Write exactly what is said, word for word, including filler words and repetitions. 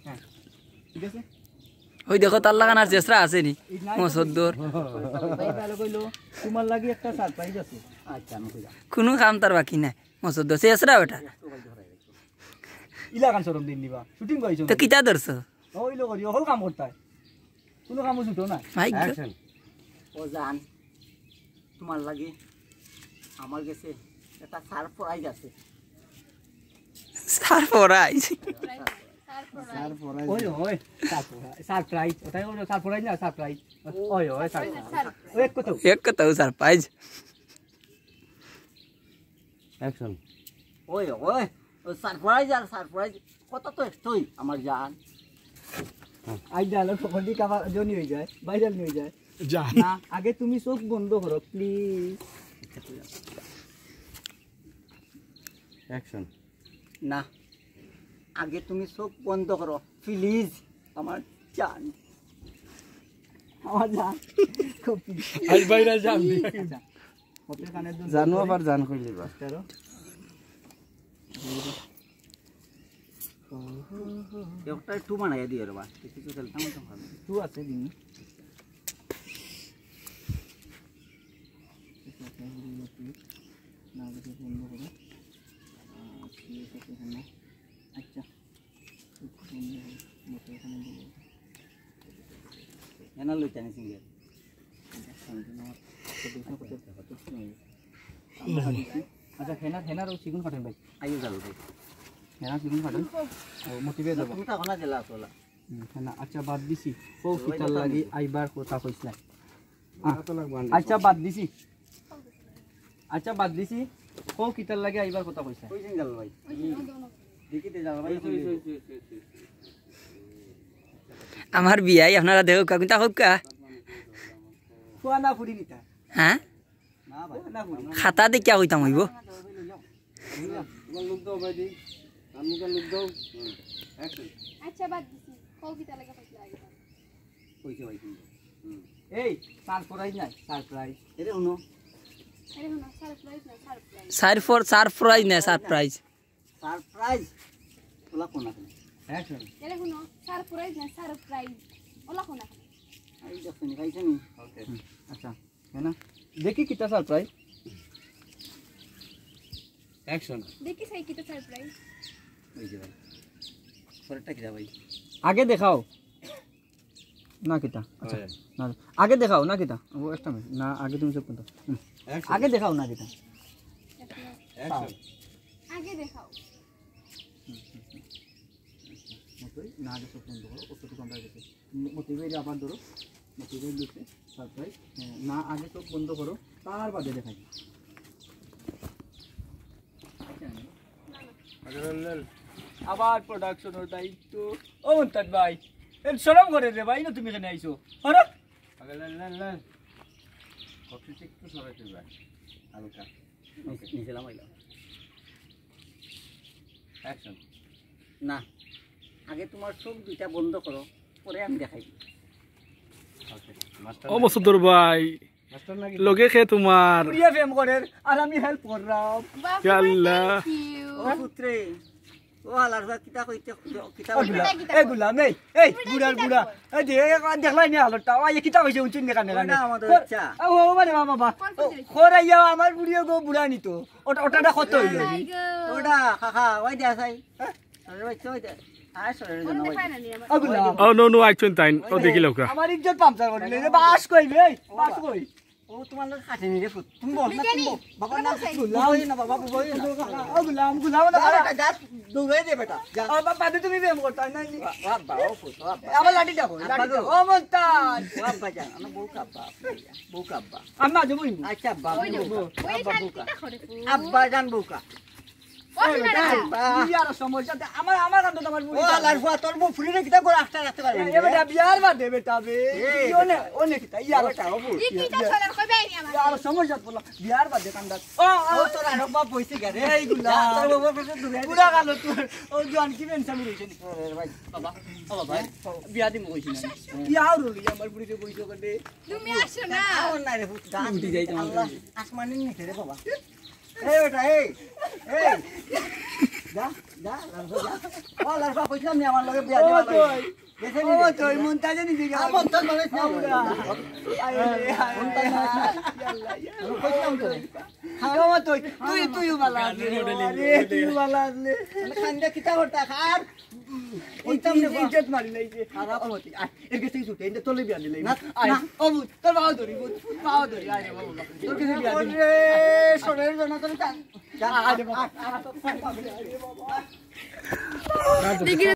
হ্যাঁ, ঠিক আছে। ওই দেখো, তার লাখান আর চেষ্টা আছে নি? এই নাই তো। মসদ্দর। ভাই, ভালো কইলো, তোমার লাগি একটা সারপ্রাইজ আছে। আচ্ছা, আমি কইলাম। কুনু কাম তার বাকি নাই। মসদ্দর চেষ্টা বেটা। ইলাখান শরম দিন দিবা। শুটিং কইছো তো না? কিতা ধরছো? ওই লোক করি, হল কাম করতায়। কুনু কামও ছুটো না। ভাই গো। অ্যাকশন। ও জান, তোমার লাগি আমার গেছে একটা সারপ্রাইজ আছে। সারপ্রাইজ? সারপ্রাইজ। ওই, ওই, সারপ্রাইজ। সারপ্রাইজ। ওটাই হলো সারপ্রাইজ না, সারপ্রাইজ। ওই, ওই, সারপ্রাইজ। সারপ্রাইজ। ওই এক কথা। এক কথা, ও সারপ্রাইজ। অ্যাকশন। ওই, ওই, ও সারপ্রাইজ আর সারপ্রাইজ। কথা তো একটাই, আমার জান। আই ডায়লগ সকল দিকে আবার জনি হয়ে যায়, ভাইরাল হয়ে যায়। জান। না, আগে তুমি চোখ বন্ধ করো, প্লিজ। অ্যাকশন। না, আগে তুমি চোখ বন্ধ করো, প্লিজ, আমার জান। আমার জান। কপি। আই ভাইরাল জান। আচ্ছা, কপির কানের দুল জানো বের করে। আবার জান কইলি বা। তেরো। একটা টু বানাইয়া দিও রে বা। কিছু তো খেলতাম তো ভালো। টু আছে দিন। না, এটা বন্ধ করো। আহ, ঠিক আছে, এখানে। আচ্ছা। এনা লইতানি সিঙ্গেল। আচ্ছা, হেনা, হেনার ও চিকন কাটেন ভাই। আইও যাবো ভাই। হেনা চিকন কাটেন। ও, মোটিভে যাবো। তুমি তো এখন জেলা আসলা। হুম, হেনা, আচ্ছা, বাদ দিছি। ও, ওই কিতার কথা লাগি নেই। আইবার কথা কইছিলাম। আহ, আচ্ছা, বাদ দিছি। আচ্ছা, বাদ দিছি। কও কিতার লাগি আইবার কথা কইছা? কইছেন জালাল ভাই। দেখিতে জালাল ভাই। আমার বিয়াই আপনারা দেখউক্কা, কিতা কউক্কা? ফুয়া না ফুরি নিতা? হ্যাঁ? না ভাই, না ফুরি। খাতা দেখিয়া কইতাম অইবো। তোমার লুক দাও ভাই দি। তার মুখে লুক দাও। হুম। অ্যাকশন। আচ্ছা, বাদ দিছি। কও কিতার লাগি কইছিলা আগে? কইছে ভাই কিন্তু। হুম। এই, সারপ্রাইজ নাই, সারপ্রাইজ। এরে হুনো। এরে হুনো, সারপ্রাইজ না, সারপ্রাইজ। সারফর-, সারপ্রাইজ না, সারপ্রাইজ। সারপ্রাইজ। ওলা কোন আছে? অ্যাকশন। এরে হুনো, সারপ্রাইজ না, সারপ্রাইজ। ওলা কোন আছে? এই দেখছেন, খাইছেন? ওকে। হুম, আচ্ছা। হ্যাঁ না? দেখি কিতা সারপ্রাইজ। অ্যাকশন। দেখি চাই কিতা সারপ্রাইজ। ওই যে ভাই। পরেরটা কিতা ভাই? আগে দেখাও। না কিতা? আচ্ছা। হ্যাঁ। না, আগে দেখাও, না কিতা? ও একটা মিনিট। না, আগে তুমি চুপ করো। হুম। অ্যাকশন। আগে দেখাও, না কিতা? অ্যাকশন। আগে দেখাও। মতই, না, আগে চোখ বন্ধ করো, অতটুকু আমরা রেখেছি। ম-, মতই ভাই আবার ধরো, মতই ভাই লুটে, সারপ্রাইজ। হ্যাঁ, না, আগে চোখ বন্ধ করো, তার বাদে দেখাই। আবার প্রোডাকশনের দায়িত্ব। ও মন্তাজ ভাই, এ শরম করে রে ভাই, না তুমি এখানে আইছো? আরে? আগে লেন, লেন, লেন। কফি একটু সরাইতে ভাই, হালকা। নিচে লামাইলাম। অ্যাকশন। না, আগে তোমার চোখ দুইটা বন্ধ করো, পরে আমি দেখাই। ওকে, মাস্টার ও নাকি? মসুদর ভাই, মাস্টার নাকি? লগে খে তোমার। বুড়িয়ে প্রেম করের, আর আমি হেল্প কররাম। বাপ রে, ইয়া আল্লাহ। Thank you। ও পুত্রে, ও আলার বা কিতা কইতে, কিতা ও কইতে? গুলাম, এ গুলাম, এই, এই, তুমি বুড়ার কিতা বুড়া। কই? এই যে, এ দেখলাই নি আলোরটা, ও, এ কিতা কইছে, উনচুন নি কানে ওই কানে। না, আমাদের ও, ইচ্ছা। ও, ও, মানে, বাবা, বাবা। কোন ও, পুত্রে? খোরা ইয়া, আমার বুড়িয়ে গো বুড়া নিত। ওটা, ওটা, ওটা কত হইল? Oh my God। ওটা, খা, খা, ওই দে, আসাই। হ্যাঁ? আরে, ওই তো, ওই দে। আয়, সরে রে, ওরে জন্য, ওই দে। দেখায় না নি আমার। ও, গুলাম। ও, no, no, আইছুন তাইন। ও, ওই দে। দেখিল ওকে। আমার ইজ্জত পামচার করিলে রে, বাস কইবে, এই, বাস কই? ও, তোমার লগে খাটে নি রে, ফুত। তুমি বল না, তুমি বল। বাবা, না, তুমি বল না, বাবা, বল না। ও, গুলাম, গুলাম, না, না, বাবা। না, যা, দৌড়াই দে বেটা, যা। ও, বাবা, বাদে তুমি প্রেম করতায় না নি? বাবা, বাবা, ও ফুত, বাবা। আমার লাঠিটা কই, আব্বা লাঠিটা। গো। ও, মন্তাজ। ও, আব্বা জান, আমার বউ কাব্বা, বউ কাব্বা। আমি মাঝে বইনি। আচ্ছা, আব্বা, ওই বউ দেখো, কা-, ওই আব্বা, বউ কা-, কিতা করে ফুত? আব্বা জান, বউ কা। ও, এই, না, না। ইয়ার সমস্যা, তে আমার, আমার কান্দ তো আমার বুড়ি ও, কান্দ। আল্লাহর ফুয়া, তোর বউ ফুরিরে কিতা করে আস্তা রাখতে পারবে এ, না? এ বেটা, বিয়ার বাদে বেটা বে। এ, কি অনে, বেটা। অনে কিতা? ইয়ার ওটা, ও বউ। ই কিতা চলে, কই বেনি আমার? ইয়ার সমস্যা বললাম, বিয়ার বাদে কান্দাত। ও, ও। ও, তোর আরক বাপ বইছে গা রে, এইগুলা। যা, তোর বউ বলছে দূরে। পুরা গেল তোর, ও জোয়ান কি মেনসামি রইছে নি? ও, রে ভাই। বাবা, ও বাবা, বিয়া দিমু কইছি না। ইয়া, আর হলো, আমার বুড়িতে বইছো কেনে? তুমি আসো না। আমার না রে, ফুট, গাছ উঠে যাই তোমার আল্লাহ, কাছে। আসমানের নিচে রে বাবা। এই বেটা, এই, এই। যা, যা, লালফা, যা। ও, লালফা, কইছিলাম নি আমার লগে বিয়া দিবা লাগি? গেছে নি রে? মন্তাজে নি দিকে। আ, মন্তাজ মানে কি আমরা? আয় রে, আয় রে, মন্তাজ মানে আয়। ইয়াল্লা, ইয়াল্লা। আমি কইছিলাম তো। খাওয়া তুই, তুই, তুইও বালা আছলে। আরে, তুইও বালা আছলে। মানে কান্দে কিতা করতা? আর, উম, ওই তো আমরা ইজ্জত মারি লাইছে। খারাপ মতি। আয়, এর গেছে ছুটে, এনদে তলে বিয়া দিলাই। না, আয়, না। ও, তোর বাবা ধরি, বাবা ধরি, আয় রে বাবা। তোর গেছে বিয়া দিলাই। রে, শরীর জনা তোর তা-, যা, আয় রে বাবা। দেখি